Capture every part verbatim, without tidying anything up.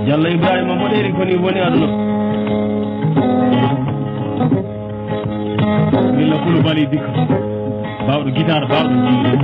Jallo Ibrahima Mboɗeeri, ko ni woni aduna. Milla Kulu Bali Dikko. Baawɗo gitaar, baawɗo jiiri.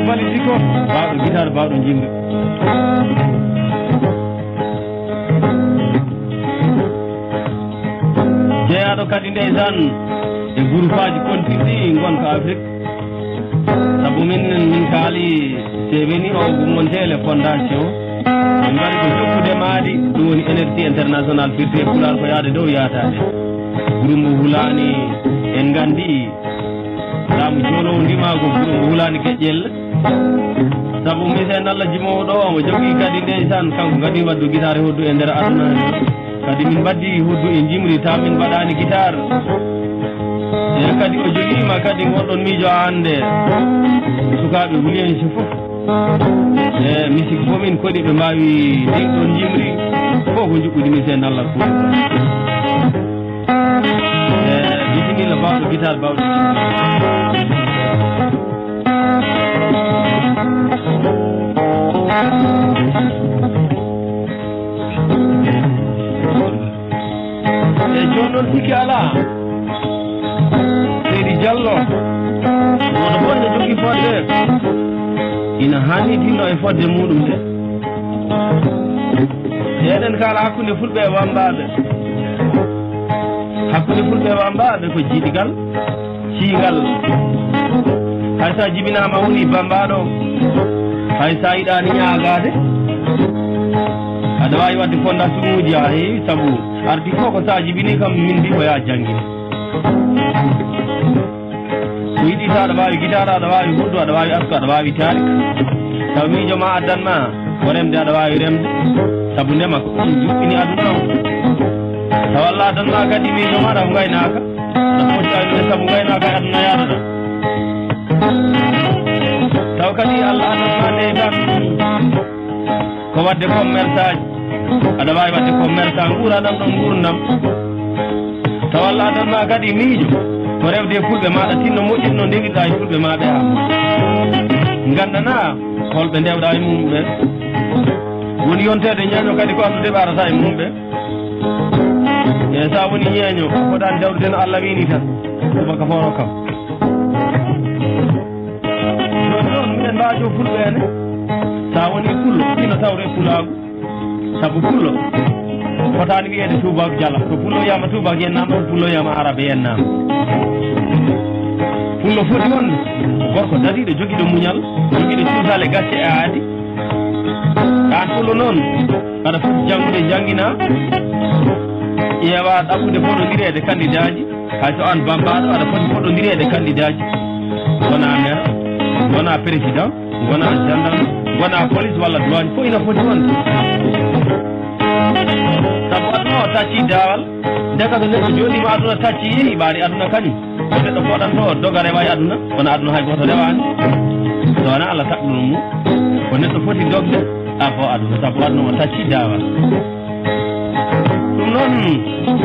Bali Dikko, baawɗo gitaar, baawɗo jimri. Jeyaaɗo kadi ndeysaan e gurupaaji kontinɗi ngonka Afrik. Sabu min, min kaali, so woni o Gumontele Fondation, min mbaɗi ko jokkude maadi, ɗum woni N R C International, firti e Pulaar ko yahde dow yahtaade. Groupe mbo hulaani, en nganndi laamu jooloowo ndimaagu, groupe mbo hulaani geƴƴel. Sabu misen Allah jimoowo ɗo, omo jogii kadi ndeysaan, kanko kadi waddu gitaare hoddu e nder aduna he. Kadi min mbaddi hoddu e jimri, taw min mbaɗaani gitaar. E kadi o jogiima kadi ngonɗon miijo hannde. Sukaaɓe wuli en so fof. E misik fof min koɗi ɓe mbaawi ndin ɗon jimri. Fof ko njuɓɓudi misen Allah kuuɗe. E bisimilla baawɗo gitaar baawɗo. E jooni noon sikki alaa. Seydi Diallo. Woto bonde jogii fodde. Ina haani tinno e fodde muɗum de. Eɗen kaala hakkunde fulɓe e wammbaaɓe. Hakkunde fulɓe e wammbaaɓe ko jiidigal. Ciyngal. Hay so a jibinaama woni bammbaaɗo, hay so a yiɗaani ñaagaade, aɗa waawi waɗde fondation uji haa heewi, sabu arti fof ko so a jibinii kam min mbi ko yaa janngin. So yiɗi so aɗa waawi gitaar, aɗa waawi huddu, aɗa waawi asko, aɗa waawi taari. Taw miijo ma addan ma ko remde aɗa waawi remde, sabu ndema ko ɗum yuɓɓini aduna o. Taw Allah addan ma kadi miijo ma aɗa ko ngaynaaka, aɗa foti aynude sabu ngaynaaka e aduna yaadata. Taw kadi Allah addan ma neytan ko waɗde commerçant, aɗa waawi waɗde commerçant nguuraɗan ɗon nguurndam. Tawa Allah addan ma kadi miijo ko rewde e fulɓe maaɗa, tinno moƴƴude no ndewirɗa e fulɓe maaɓe haa nganndanaa holɓe ndewɗa e mum ɓe. Woni yonteede ñeeño kadi ko anndude ɓe arata e mum ɓe. E so a woni ñeeño, a fotaani dawrude no Allah wiini tan, subaka foro kam. Jooni noon, minen mbaajo fulɓe ene, so a woni pullo, ino tawre pulaagu. Sabu pullo fotaani wiyeede tuubaako jala. So pullo wiyama tuubaako yennaama, so pullo wiyama arabe yennaama. Pullo foti wonde ko gorko dadiiɗo, jogiiɗo muñal, jogiiɗo cuusal e gacce e aadi. Aan pullo noon, aɗa foti janngude, janngina, ƴeewa ɗaɓɓude fodondireede kandidaaji. Hay so aan bammbaaɗo, aɗa foti fodondireede kandidaaji. Wona maire, wona président, wona gendarme, wona police walla douane, fof ina foti wonde. Sabu aduna o tacci daawal, ndeka so neɗɗo jooɗiima aduna tacci, yehi ɓaari aduna kañum. Ko neɗɗo fooɗanto o doga rewa e aduna, kono aduna hay gooto rewaani. So wonaa Allah saɗɗuno mum, ko neɗɗo foti dogde, a fo aduna, sabu aduna o tacci daawal. Ɗum noon,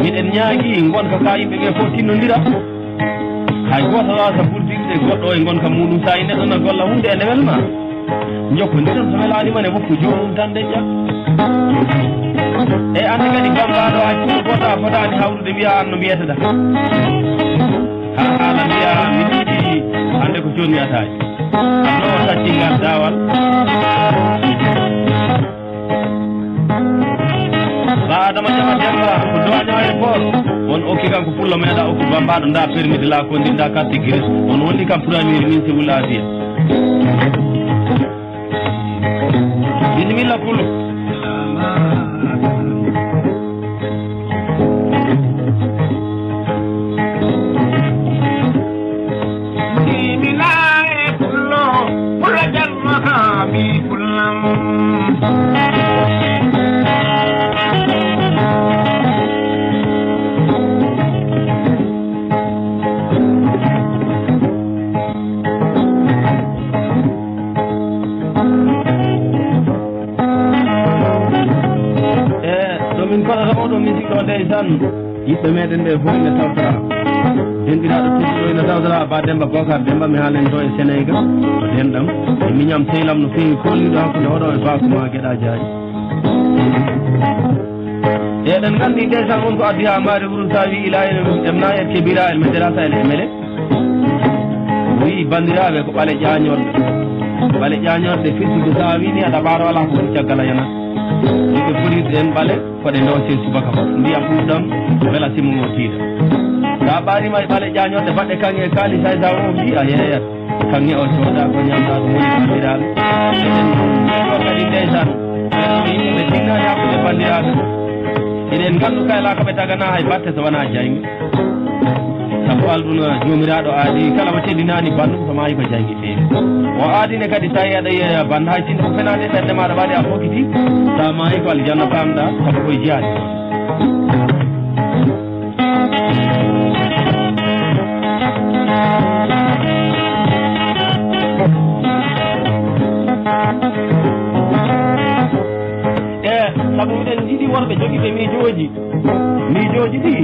miɗen ñaagi ngonka ka yimɓe ɓe fof tinnondira. Hay gooto waawata burdirde goɗɗo e ngonka muɗum. So a yi neɗɗo na golla huunde ene welma, njokkondiron. So welaani ma ne, woppu joomum tan deƴƴa. E annde kadi bammbaaɗo, a cuuɗo goɗɗo, a fotaani hawrude mbiya aan no mbiyete ɗa. Haa haala mbiya min yiɗi hannde ko jooni ataay. Aduna o tacci ngal daawal. Adama Jama Demba, ko doaño e bor. On okki kam ko pullo meeɗa okku bambaɗo nda permis de la conduite, nda carte grise. On woni kam pour amir min se wula afiya. Bismillah pullo. Bismillah pullo, pullo jamma ha mi pullam. E ɗo min koɗata oɗo musique ɗo ndeysaan, yiɓɓe meɗen ɓe fof ene tawtora. Denɗiraɗo tedduɗo ene tawtora, Ba Demba Bokar Demba, mi haalen ɗo e Sénégal, ko denɗam e miñam sehlam no feewi, kolliɗo hakkude oɗo e Ba Kuma Geɗa Jaaji. Eɗen nganndi ndeysaan on ko addi haa maare wuro tawi ila en emna en kebira en meddera sa ele emele. Wi banndiraaɓe ko ɓale ƴaañorɗe. Ɓale ƴaañorɗe firti ko so a wini aɗa ɓaaro alaa ko woni caggal a yanat. Ɗum ɓe forirɗe en ɓale ko ɗe ndooce subaka fof. Ndiyam ɓurɗam wela simu o tiiɗa. Sa ɓaarima e ɓale ƴaañorɗe baɗɗe kaŋŋe e kaalis hay sa o mbi a yeeyat. Kaŋŋe o sooda ko ñamɗa ɗum woni banndiraaɓe. Eɗen ɗo kadi ndeysaan. Ɓe tinnaani hakkude banndiraaɓe. Eɗen nganndu kayla ko ɓe tagana hay batte so wonaa jaynge. Sabu alduna joomiraaɗo aadi kala mo teddinaani banndum so maayi ko jaynge feewi. O aadine kadi tawi aɗa yeeya bannda hay sinno ko fenaande ɓernde maaɗa waɗi a fokkiti. Sa maayi ko aljanna pamɗa sabu koye jiyaade. E sabu miɗen njiɗi worɓe jogiiɓe miijooji. Miijooji ɗi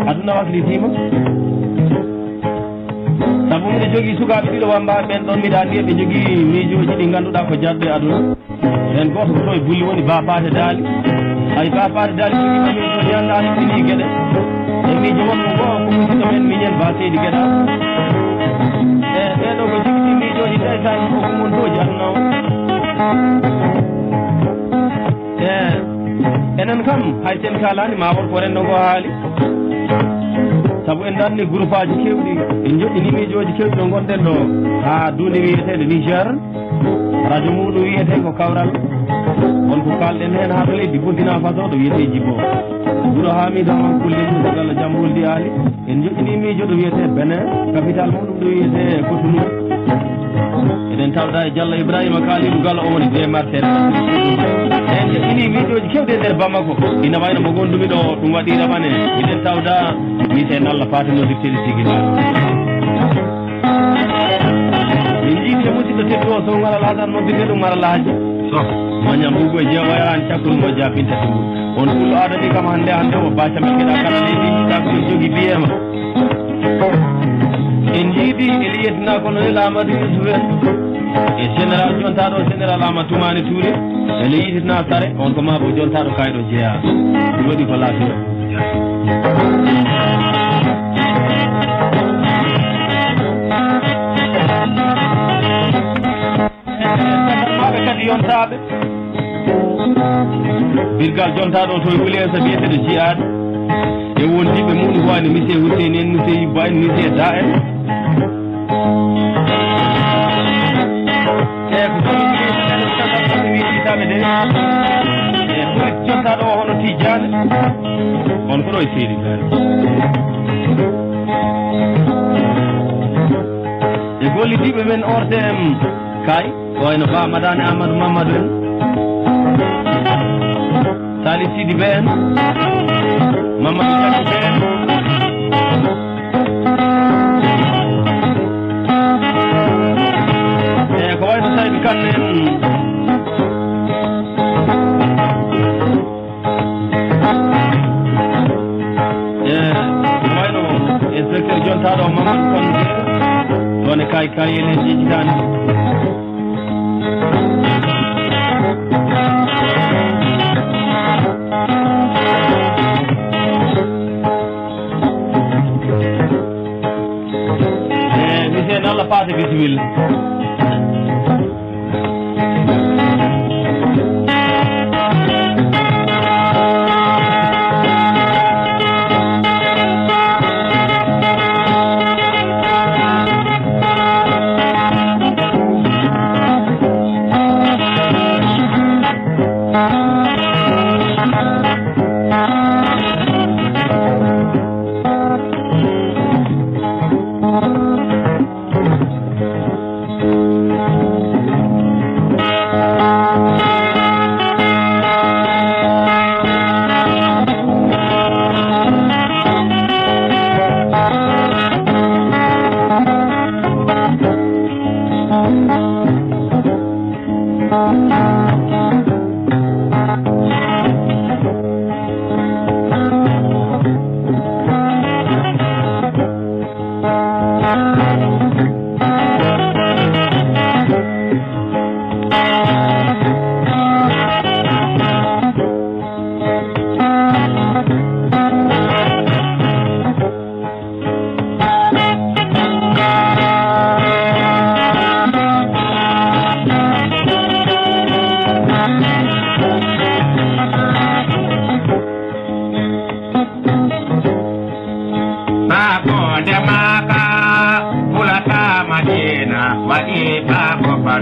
aduna waklitiima. Sabu miɗo jogii sukaaɓe ɗiɗo wammbaaɓe ɓen ɗon, miɗo anndi eɓe jogii miijooji ɗi ngannduɗaa ko jarɗe aduna. Heen gooto ko to e bulli woni Ba Paate Daali. Hay Ba Paate Daali jogiima miijo ñannda hannde ɗini geɗe. E miijo mon ko goo ko musidɗo men miñen Ba Seydi Geɗa. E ɓee ɗo ko jogiti miijooji ndeysaan ko ko mon tooji aduna o. E enen kam hay sen kalaani ma won ko renndo ngo haali. Sabu en danni groupe aji keewɗi, en joɗɗini miijooji keewɗi ɗo ngonɗen ɗo haa duunde wiyeteende Niger. Radio muɗum wiyetee ko Kawral. Won ko kalɗen heen haa to leydi Burkina Faso ɗo wiyetee Jibo. Wuro Hamidou Hamam Kulle Moussa Bello Jammbuldi Aali. En joɗɗini miijo ɗo wiyetee Benin, capital muɗum ɗo wiyetee Cotonou. Eɗen tawda e Diallo Ibrahima Kalidou Gallo, o woni deux martere. En joɗɗini miijooji keewɗi e nder Bamako. Ina wayno mo gondumi ɗo, ɗum waɗi raɓane. Eɗen tawda wiyetee Nalla Faati no dirteli tigi. Min njiiti e musidɗo tedduɗo o Sow Ngalal Hasan, nodditee ɗum Ngalal Haaji. So. Mañam Bubu e Jeewo Yaraan Cakkuɗum o Jaabinta Tumbu. On kullo adani kam hannde, hannde o baaca men geɗa kala leydi, jiɗɗa ko min jogi biyema. En njiidi e liyetina colonel Amadou Youssouf en. E général jontaɗo général Amadou Toumani Touré. E liyetina Sare, on ko Mabo jontaɗo kayɗo jeeya. Ɗum waɗi ko lafiya. Maɓe kadi yontaaɓe. Birgal jontaɗo to e Wulesa biyeteɗo Jiyaade. E wondiɓe muɗum ko wani Mise Hussein en, Mise Yibba en, Mise Da en. E ko kadi wiɗitaɓe de. E police jontaɗo o hono Tijjane. On ko ɗo e seedi gani. E gollidiɓe men O R T M. Kay, ko wayno Ba Madani Amadou Mamadou en. Salif Sidi Be en. Mamadou Kadi Be en. E ko wayno Saydu Kane en. E wayno inspecteur jontaɗo Mamadou Kane ɗon e kay kay en jejjitani. E monsieur Nalla Paate, bisimilla.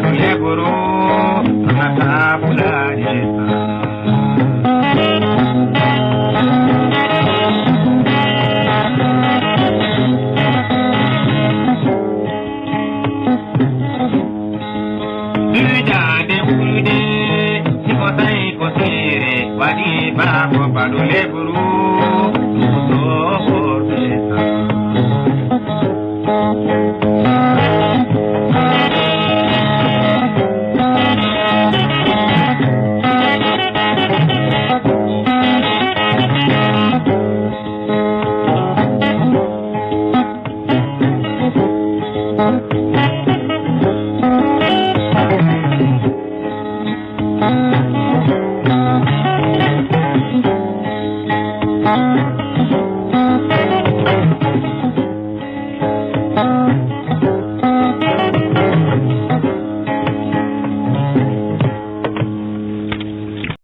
Leburu, nata Fulani. Duujaade Fulɓe, si ko tawi ko seere waɗi baako baɗo leburu. Ɗum ɗo